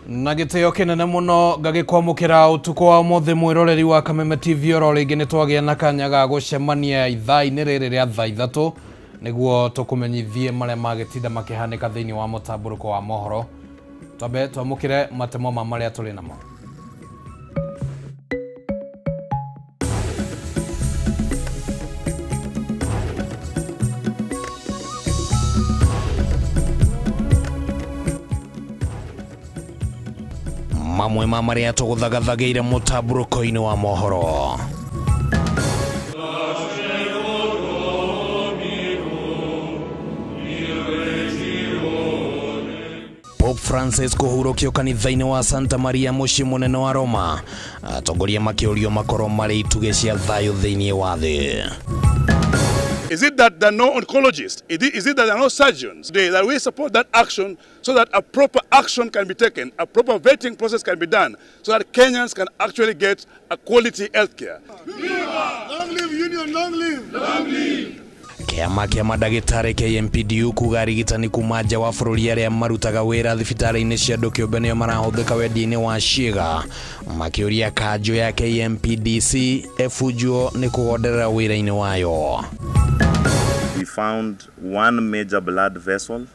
Na gĩtĩo kĩnene mũno ngagĩkwamũkĩra ũtukũ wa ũmũthĩ mwĩroreri wa Kameme TV oro rĩngĩ nĩ twagĩa na kanya ga gũcemania ithaa-inĩ rĩrĩ rĩa thaa ithatũ nĩguo tũkũmenyithie marĩa magĩtinda makĩhanĩka thĩinĩ wa mũtambũrũko wa mohoro. Twambe twamũkĩre matemo ma marĩa tũrĩ namo. Mamwe ma marĩa tũgũthagathagĩire mũtambũrũko-inĩ wa mohoro. Pope Francis kũhurũkio kanitha-inĩ wa Santa Maria mũciĩ mũnene wa Roma. Atongoria makĩũrio makorwo marĩ itugĩ cia thayũ thĩinĩ wa thĩ. Is it that there are no oncologists? Is it that there are no surgeons? That we support that action so that a proper action can be taken, a proper vetting process can be done, so that Kenyans can actually get a quality health care. Long live union, long live! Long live! Kĩama kĩa mandagĩtarĩ KMPDU kuga arigitani kuma nja wa bũrũri arĩa marutaga wĩra thibitarĩ-inĩ cia andũ kĩũmbe nĩo marahũthĩka wendia-inĩ wa ciĩga, makĩũria kanjũ ya KMPDC ĩbunjwo nĩ kũgonderera wĩra-inĩ wayo. We found one major blood vessel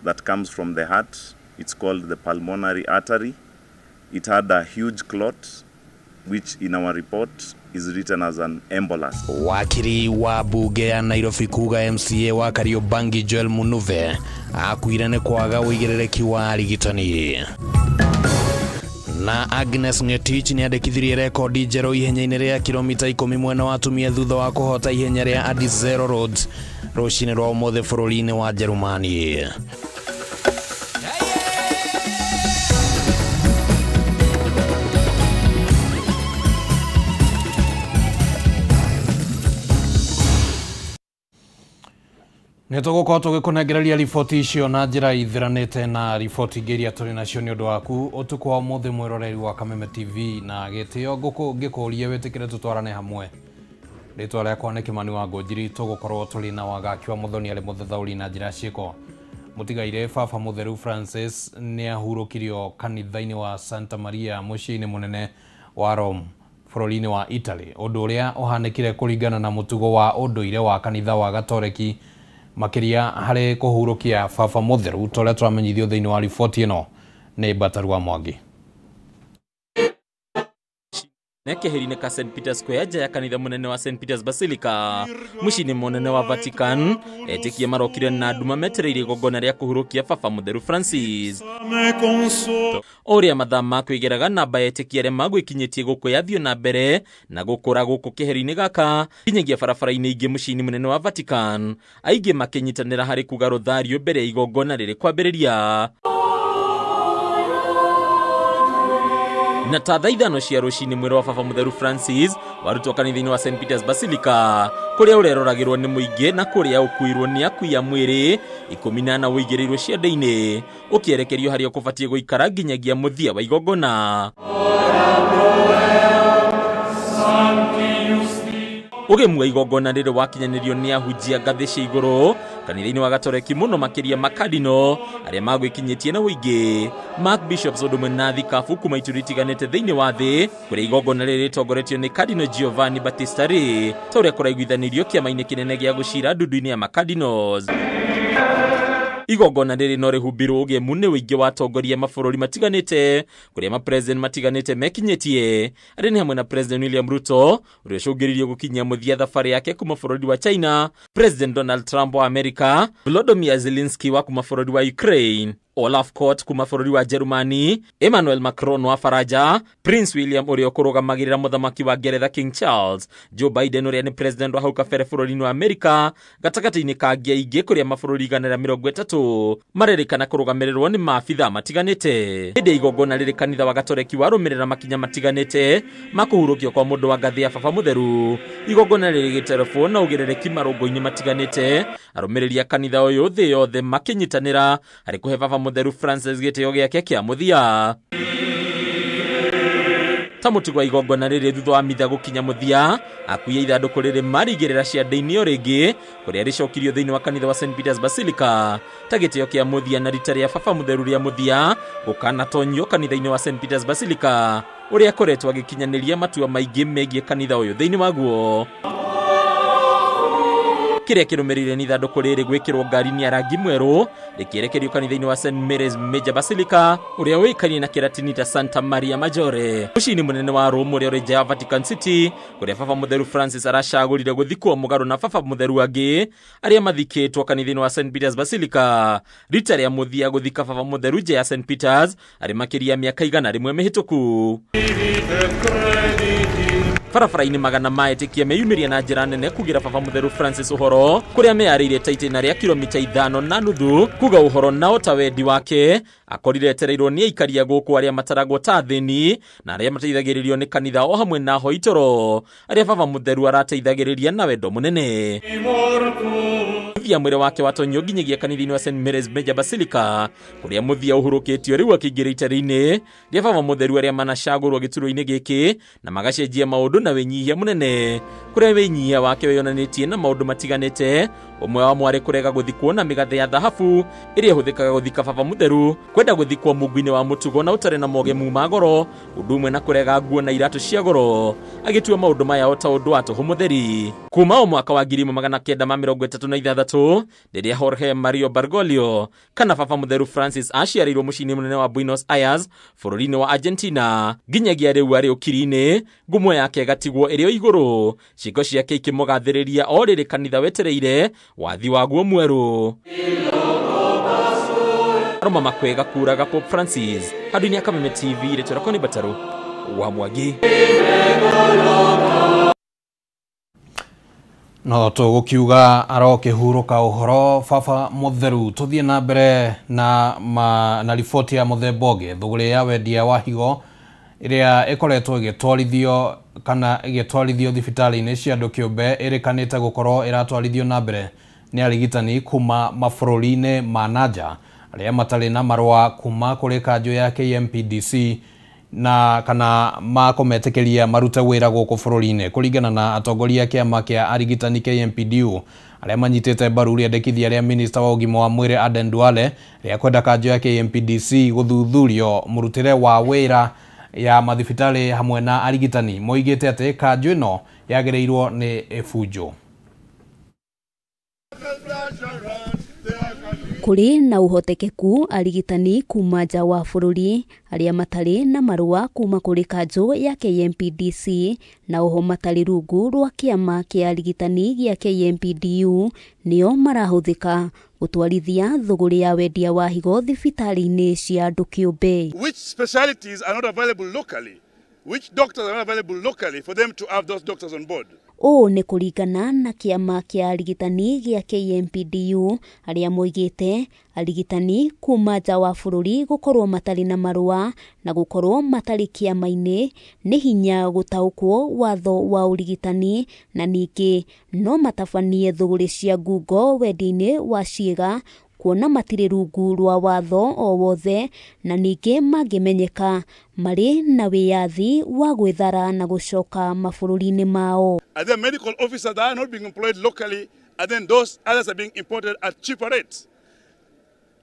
that comes from the heart. It's called the pulmonary artery. It had a huge clot, which in our report is written as an embolus. Wakiri wa bunge ya Nairobi kuga MCA wa Kariobangi Joel Munuve akuire nĩ kwaga ũigĩrĩrĩki wa arigitani. Na Agnes Ngetich nĩandĩkithirie rekondi njerũ ihenya-inĩ rĩa kilomita 10 mwena wa atumia thutha wa kũhota ihenya rĩa Adizero Road rũcinĩ rwa ũmũthĩ bũrũri-inĩ wa Jerumani. Nĩ tũgũkorwo tũgĩkũnengereria riboti icio na njĩra ithiranĩte na riboti ingĩ iria tũrĩ nacio nĩ ũndũ waku ũtukũ wa ũmũthĩ mwĩroreri wa Kameme TV na gĩtĩo ngĩkũrie wĩtĩkĩre tũtwarane hamwe. Rĩtwa rĩakwa nĩ Kĩmani wa Ngũnjiri, tũgũkorwo tũrĩ na Wangaki wa Mũthoni arĩ mũthathaũri na njĩra ciĩko. Mũtigaire Baba Mũtheru Francis nĩ ahurũkirio kanitha-inĩ wa Santa Maria mũciĩ-inĩ mũnene wa Rome bũrũri-inĩ wa Italy, ũndũ ũrĩa ũhanĩkire kũringana na mũtugo wa ũndũire wa kanitha wa Gatoreki makĩria harĩ kũhurũkia Baba Mũtheru ta ũrĩa tũramenyithio thĩinĩ wa riboti ĩno nĩ Bataru wa Mwangi. Keheri-inĩ ka St Peter's Square nja ya kanitha mũnene wa St Peter's Basilica mũciĩ-inĩ mũnene wa Vatican, etĩkia marokire na nduma metereire igongona rĩa kũhurũkia Baba Mũtheru Francis. O ũrĩa mathaa ma kwĩgeraga namba ya etĩkia arĩa magwĩkinyĩtie gũkũ yathiĩ na mbere na gũkũra gũkũ keheri-inĩ gaka nginyagia barabara-inĩ ingĩ mũciĩ-inĩ mũnene wa Vatican, aingĩ makĩnyitanĩra harĩ kuga rũthario mbere ya igongona rĩrĩ kwambĩrĩria. Na ta thaa ithano cia rũcinĩ mwĩrĩ wa Baba Mũtheru Francis warutwo kanitha-inĩ wa St Peter's Basilica kũrĩa ũreroragĩrwo nĩ mũingĩ na kũrĩa ũkuirwo nĩ akui a mwĩrĩ 14 ũigĩrĩirwo ciande-inĩ ũkĩerekerio harĩa ũkũbatiĩ gũikara nginyagia mũthia wa igongona. Ũgemu wa igongona rĩrĩ wakinyanĩrio nĩ ahunjia ngathĩ cia igũrũ kanitha-inĩ wa Gatoreki mũno makĩria makadino arĩa magwĩkinyĩtie na ũingĩ, Mark Bishops ũndũ ũmwe na thikabu kuma ituri itiganĩte thĩinĩ wa thĩ kũrĩa igongona rĩrĩ rĩtongoretio nĩ Cardinal Giovanni Battista Re ta ũrĩa kũraiguithanĩrio kĩama-inĩ kĩnene gĩa gũcira ndundu-inĩ ya makadinos. Igongona rĩrĩ no rĩhumbĩrwo ũgemu nĩ ũingĩ wa atongoria mabũrũri matiganĩte kũrĩa mapresident matiganĩte mekinyĩtie arĩa nĩ hamwe na President William Ruto ũrĩa ũcũngĩrĩirio gũkinyia mũthia thabarĩ yake kuma bũrũri wa China, President Donald Trump wa America, Volodymyr Zelensky wa kuma bũrũri wa Ukraine, Olaf Scholz kuma bũrũri wa Jerumani, Emmanuel Macron wa Faranja, Prince William ũrĩa ũkũrũgamagĩrĩra mũthamaki wa Ngeretha King Charles, Joe Biden ũrĩa nĩ president wa hau kabere bũrũri-inĩ wa America, gatagatĩ-inĩ ka angĩ aingĩ kũrĩa mabũrũri 130 marerĩkana kũrũgamĩrĩrwo nĩ maabitha matiganĩte. Hĩndĩ ya igongona rĩrĩ kanitha wa Gatoreki warũmĩrĩra makinya matiganĩte ma kũhurũkio kwa mũndũ wa ngathĩ ya Baba Mũtheru. Igongona rĩrĩ gĩterebwo na ũgĩrĩrĩki marũngo-inĩ matiganĩte, arũmĩrĩri a kanitha ũyũ thĩ yothe makĩnyitanĩra harĩ kũhe Baba Mũtheru Francis gĩtĩo gĩake kĩa mũthia. Ta mũtugo wa igongona rĩrĩ thutha wa mitha gũkinya mũthia, akuia ithandũkũ rĩrĩ marigĩrĩra ciande-inĩ o rĩngĩ kũrĩa rĩcokirio thĩinĩ wa kanitha wa St Peters Basilica ta gĩtĩo kĩa mũthia na rita rĩa baba mũtheru rĩa mũthia gũkanatonyio kanitha-inĩ wa St Peters Basilica ũrĩa akoretwo agĩkinyanĩria matua maingĩ megiĩ kanitha ũyũ thĩinĩ waguo. Kĩrĩa kĩrũmĩrĩire nĩ ithandũkũ rĩrĩ gwĩkĩrwo ngari-inĩ ya rangi mwerũ rĩkĩerekerio kanitha-inĩ wa St Mary's Major Basilica ũrĩa ũĩkaine na kĩratini ta Santa Maria Maggiore, mũciĩ-inĩ mũnene wa Rome ũrĩa ũrĩ nja ya Vatican City, kũrĩa baba mũtheru Francis aracagũrire gũthikwo mũgarũ na baba mũtheru angĩ arĩa mathikĩtwo kanitha-inĩ wa St Peters Basilica. Rita rĩa mũthia gũthika baba mũtheru nja ya St Peters arĩ makĩria mĩaka 100 mĩhĩtũku. Barabara-inĩ magana ma etĩkia meyumĩria na njĩra nene kugira baba mũtheru Francis ũhoro kũrĩa meyarĩire ta itĩna rĩa kilomita 5.5 kuga ũhoro nao ta wendi wake akorire etereirwo nĩ aikaria gũkũ arĩa mataragwo ta athĩni na arĩa mateithagĩrĩrio nĩ kanitha o hamwe na ahoi toro arĩa baba mũtheru arateithagĩrĩria na wendo mũnene. Mũthia mwĩrĩ wake watonyio nginyagia kanitha-inĩ wa St Mary's Major Basilica kũrĩa mũthia ũhurũkĩtio rĩu akĩingĩra itari-inĩ rĩa baba mũtheru arĩa manacagũrwo gĩturwa-inĩ gĩkĩ na magacenjia maũndũ na wĩnyihia mũnene kũrĩa wĩnyihia wake wĩyonanĩtie na maũndũ matiganĩte, ũmwe wamo arĩ kũrega gũthikwo na mĩgathe ya thahabu ĩrĩa ĩhũthĩkaga gũthika baba mũtheru, kwenda gũthikwo mungu-inĩ wa mũtugo na ũtarĩ na mogemu ma goro, ũndũ ũmwe na kũrega nguo na iratũ cia goro, agĩtua maũndũ maya o ta ũndũ wa tũhũ mũtheri. Kuma o mwaka wa 1936 rĩrĩa Jorge Mario Bergoglio kana baba mũtheru Francis aciarĩirwo mũciĩ-inĩ mũnene wa Buenos Aires bũrũri-inĩ wa Argentina nginyagia rĩu arĩ ũkiri-inĩ, ngumo yake ĩgatigwo ĩrĩ o igũrũ, ciĩko ciake ikĩmũgathĩrĩria o rĩrĩ kanitha wetereire wathi waguo mwerũ. Aroma makwega kuraga Pope Francis handũ-inĩ ya Kameme TV, rĩtwa rĩakwa nĩ Batarũ wa Mwangi. No tũgũkiuga arokĩhurũka ũhoro baba mũtheru. Tũthiĩ na mbere na riboti ya mũthemba ũngĩ. Thũgũrĩ ya wendia wa higo ĩrĩa ĩkoretwo ĩgĩtwarithio kana ĩgĩtwarithio thibitarĩ-inĩ cia andũ kĩũmbe ĩrĩkanĩte gũkorwo ĩratwarithio na mbere nĩ arigitani kuma mabũrũri-inĩ ma nanja arĩa matarĩ na marũa kuma kũrĩ kanjũ ya KMPDC na kana makũmetĩkĩria marute wĩra gũkũ bũrũri-inĩ. Kũringana na atongoria kĩama kĩa arigitani KMPDU arĩa manyitĩte mbaru rĩendekithia rĩa minista wa ũgima wa mwĩrĩ Aden Duale rĩa kwenda kanjũ ya KMPDC gũthuthurio mũrutĩre wa wĩra ya mathibitarĩ hamwe na arigitani, moigĩte atĩ kanjũ ĩno yagĩrĩirwo nĩ ĩbunjwo. Kũrĩ na ũhotekeku arigitani kuma nja wa bũrũri arĩa matarĩ na marũa kuma kũrĩ kanjũ ya KMPDC na oho matarĩ rungu rwa kĩama kĩa arigitani gĩa KMPDU nĩo marahũthĩka gũtwarithia thũgũrĩ ya wendia wa higo thibitarĩ-inĩ cia andũ kĩũmbe. Which specialties are not available locally? Which doctors are not available locally for them to have those doctors on board? Ũũ nĩ kũringana na kĩama kĩa arigitani gĩa KMPDU arĩa moigĩte arigitani kuma nja wa bũrũri gũkorwo matarĩ na marũa na gũkorwo matarĩ kĩama-inĩ nĩ hinya gũtaũkwo watho wa ũrigitani na ningĩ no matabanie thũgũrĩ cia ngungo wendia-inĩ wa ciĩga kuona matirĩ rungu rwa watho o wothe na ningĩ mangĩmenyeka marĩ na wĩyathi wa gwĩthara na gũcoka mabũrũri-inĩ mao. Are there medical officers that are not being employed locally, and then those others are being imported at cheaper rates?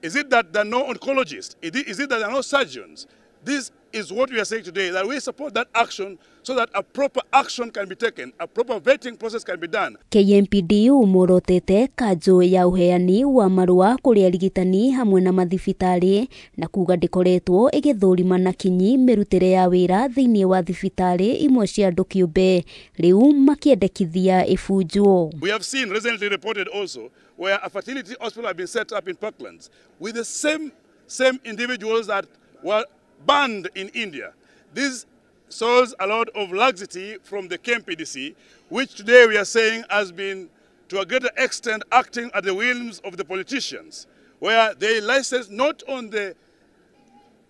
Is it that there are no oncologists? Is it that there are no surgeons? This is what we are saying today, that we support that action so that a proper action can be taken, a proper vetting process can be done. KMPDU morotete kanjũ ya ũheani wa marũa kũrĩ arigitani hamwe na mathibitarĩ na kuga ndĩkoretwo ĩgĩthũrima na kinyi mĩrutĩre ya wĩra thĩinĩ wa thibitarĩ imwe cia andũ kĩũmbe rĩu makĩendekithia ĩbunjwo. We have seen recently reported also where a fertility hospital has been set up in Parklands with the same individuals that were banned in India. This shows a lot of laxity from the KMPDC, which today we are saying has been, to a greater extent, acting at the whims of the politicians, where they license not on the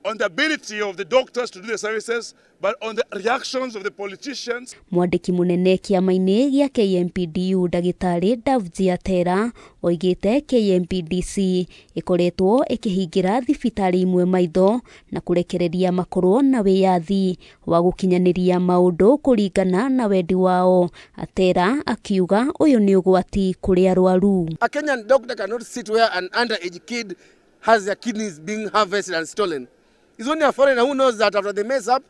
on the ability of the doctors to do the services, but on the reactions of the politicians. Mwandĩki mũnene kĩama-inĩ gĩa KMPDU ndagĩtarĩ Davji Atera oigĩte KMPDC ĩkoretwo ĩkĩhingĩra thibitarĩ imwe maitho na kũrekereria makorwo na wĩyathi wa gũkinyanĩria maũndũ kũringana na wendi wao. Atera akiuga ũyũ nĩ ũgwati kũrĩ arwaru. A Kenyan doctor cannot sit where an underage kid has their kidneys being harvested and stolen. It's only a foreigner who knows that after they mess up,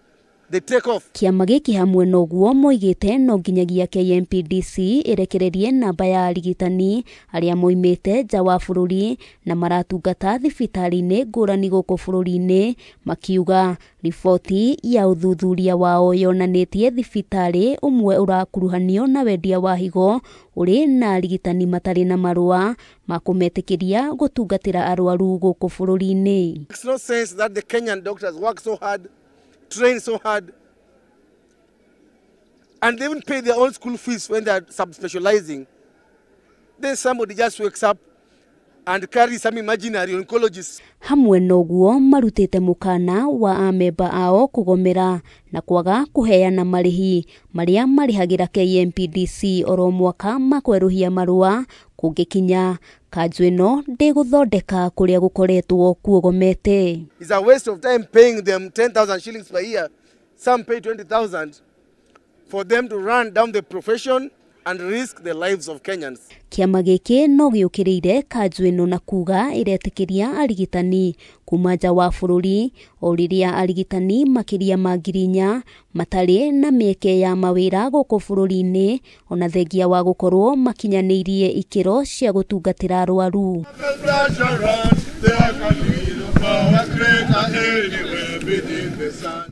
they take off. Kĩama gĩkĩ hamwe noguo moigĩte no nginyagia KMPDC ĩrekererie namba ya arigitani arĩa moimĩte nja wa bũrũri na maratungata thibitarĩ-inĩ ngũrani gũkũ bũrũri-inĩ, makiuga riboti ya ũthuthuria wao yonanĩtie thibitarĩ ũmwe ũrakuruhanio na wendia wa higo ũrĩ na arigitani matarĩ na marũa ma kũmetĩkĩria gũtungatĩra arwaru gũkũ bũrũri-inĩ. It's no sense that the Kenyan doctors work so hard, train so hard, and they even pay their own school fees when they are subspecializing. Then somebody just wakes up and carries some imaginary oncologist. Hamwe noguo marutĩte mũkana wa amemba ao kũgomera na kwaga kũheana marĩhi marĩa marĩhagĩra KMPDC oro mwaka makwerũhia marũa kũngĩkinya kanjũ ĩno ndĩgũthondeka kũrĩa gũkoretwo kuogomete. It's a waste of time paying them 10,000 shillings per year, some pay 20,000 for them to run down the profession and risk the lives of Kenyans. Kĩama gĩkĩ no gĩũkĩrĩire kanjũ ĩno na kuga ĩretĩkĩria arigitani kuma nja wa bũrũri o rĩrĩa arigitani makĩria ma 4,000 matarĩ na mĩeke ya mawĩra gũkũ bũrũri-inĩ ona thengia wa gũkorwo makinyanĩirie ikĩro cia gũtungatĩra arwaru.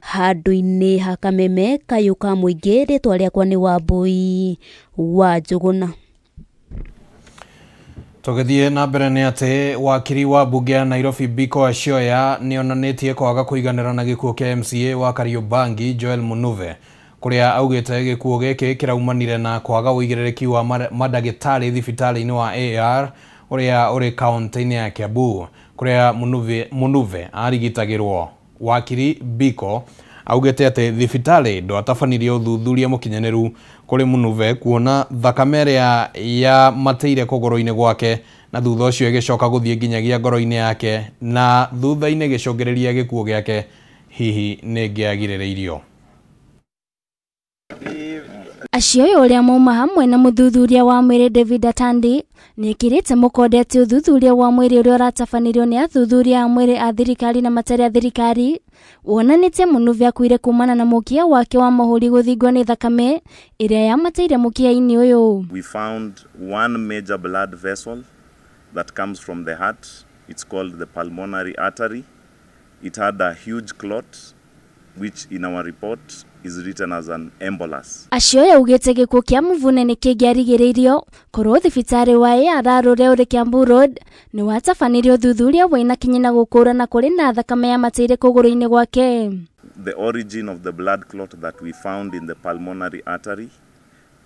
Handũ-inĩ ha Kameme kayũ ka mũingĩ, rĩtwa rĩakwa nĩ Wambui wa Njũgũna. Tũgĩthiĩ na mbere nĩ atĩ wakiri wa mbunge ya Nairobi Biko Ashioya nĩ onanĩtie kwaga kũiganĩra na gĩkuũ kĩa MCA wa Kariobangi Joel Munuve, kũrĩa augĩte gĩkuũ gĩkĩ kĩraumanire na kwaga ũigĩrĩrĩki wa mandagĩtarĩ thibitarĩ-inĩ wa AR ũrĩa ũrĩ kaũntĩ-inĩ ya Kiambu kũrĩa Munuve arigitagĩrwo. Wakiri Biko augĩte atĩ thibitarĩ ndwatabanirie ũthuthuria mũkinyanĩru kũrĩ Munuve kuona thakame ĩrĩa yamatĩire kũgũrũ-inĩ gwake na thutha ũcio ĩgĩcoka gũthiĩ nginyagia ngoro-inĩ yake na thutha-inĩ gĩcũngĩrĩria gĩkuũ gĩake hihi nĩ ĩngĩagirĩrĩirio. Acio ũrĩa mauma hamwe na mũthuthuria wa mwĩrĩ David Atandi nĩekĩrĩte mũkonde atĩ ũthuthuria wa mwĩrĩ ũrĩa ũratabanirio nĩ athuthuria a mwĩrĩ a thirikari na matarĩ a thirikari wonanĩtie Munuve akuire kumana na mũkia wake wa mahũri gũthingwo nĩ thakame ĩrĩa yamatĩire mũkia-inĩ ũyũ. We found one major blood vessel that comes from the heart. It's called the pulmonary artery. It had a huge clot, which in our report is written as an embolus. Acio yaugĩte gĩkuũ kĩa Muvune nĩ kĩngĩarigĩrĩirio korwo thibitarĩ wa AR ũrĩa ũrĩ Kiambu Road nĩ watabanirie ũthuthuria wĩna kinyi na gũkũrana kũrĩ na thakame yamatĩire kũgũrũ-inĩ gwake. The origin of the blood clot that we found in the pulmonary artery,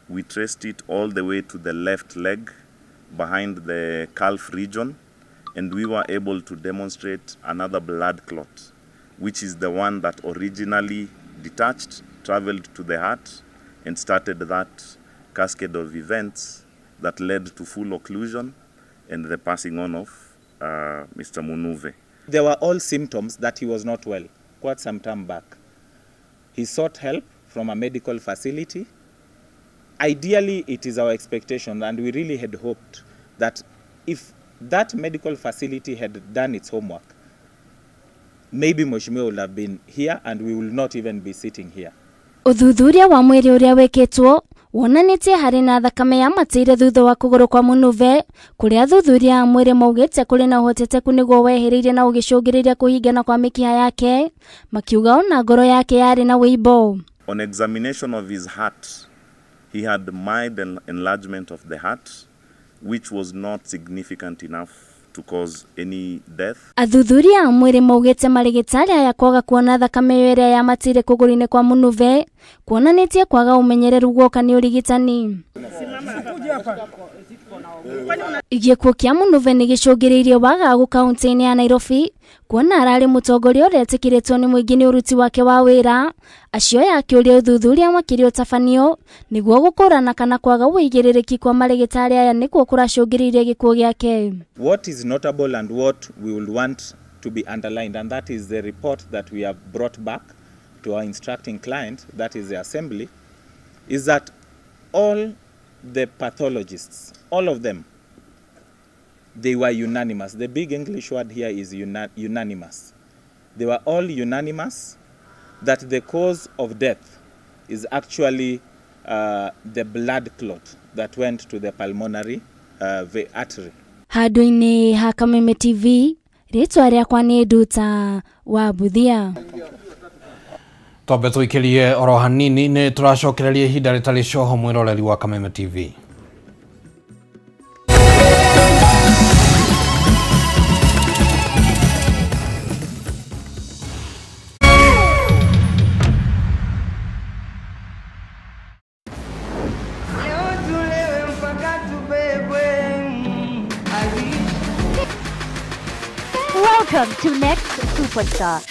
we traced it all the way to the left leg behind the calf region, and we were able to demonstrate another blood clot, which is the one that originally detached, traveled to the heart, and started that cascade of events that led to full occlusion and the passing on of Mr. Munuve. There were all symptoms that he was not well quite some time back. He sought help from a medical facility. Ideally, it is our expectation, and we really had hoped that if that medical facility had done its homework, maybe Mheshimiwa would have been here and we will not even be sitting here. Ũthuthuria wa mwĩrĩ ũrĩa wĩkĩtwo wonanĩtie harĩ na thakame yamatĩire thutha wa kũgũrũ kwa Munuve kũrĩa athuthuria a mwĩrĩ maugĩte kũrĩ na ũhotekeku nĩguo wehereire na ũgĩcũngĩrĩria kũhingana kwa mĩkiha yake, makiuga ona ngoro yake yarĩ na wĩimbo. On examination of his heart, he had mild enlargement of the heart, which was not significant enough to cause any death. Athuthuria a mwĩrĩ maugĩte marĩgĩtarĩ aya kwaga kuona thakame ĩyo ĩrĩa yamatĩire kũgũrũ-inĩ kwa Munuve kuonanĩtie kwaga ũmenyereru guoka nĩ ũrigitani. Gĩkuũ kĩa Munuve nĩ gĩcũngĩrĩirie wagagu kaũntĩ-inĩ ya Nairobi Kuona ararĩ mũtongoria ũrĩa etĩkĩrĩtwo nĩ mũingĩ nĩ ũruti wake wa wĩra, acio aya akĩũria ũthuthuria makĩria ũtabanio nĩguo gũkũrana kana kwaga ũigĩrĩrĩki kwa marĩgĩtarĩ aya nĩkuo kũracũngĩrĩirie gĩkuũ gĩake. What is notable and what we would want to be underlined, and that is the report that we have brought back to our instructing client, that is the assembly, is that all the pathologists, all of them, they were unanimous. The big English word here is unanimous. They were all unanimous that the cause of death is actually the blood clot that went to the pulmonary artery. Handũ-inĩ ha Kameme TV, rĩtwa rĩakwa nĩ Nduta wa Buthia. Twambe tũikĩrie oro hanini nĩ tũracokereria ihinda rĩtarĩ coho mwĩroreri wa Kameme TV. Welcome to Next Superstar.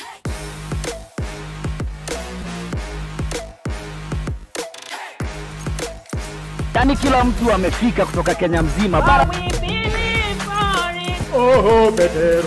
Yani kila mtu amefika kutoka Kenya mzima bara. Oh, better.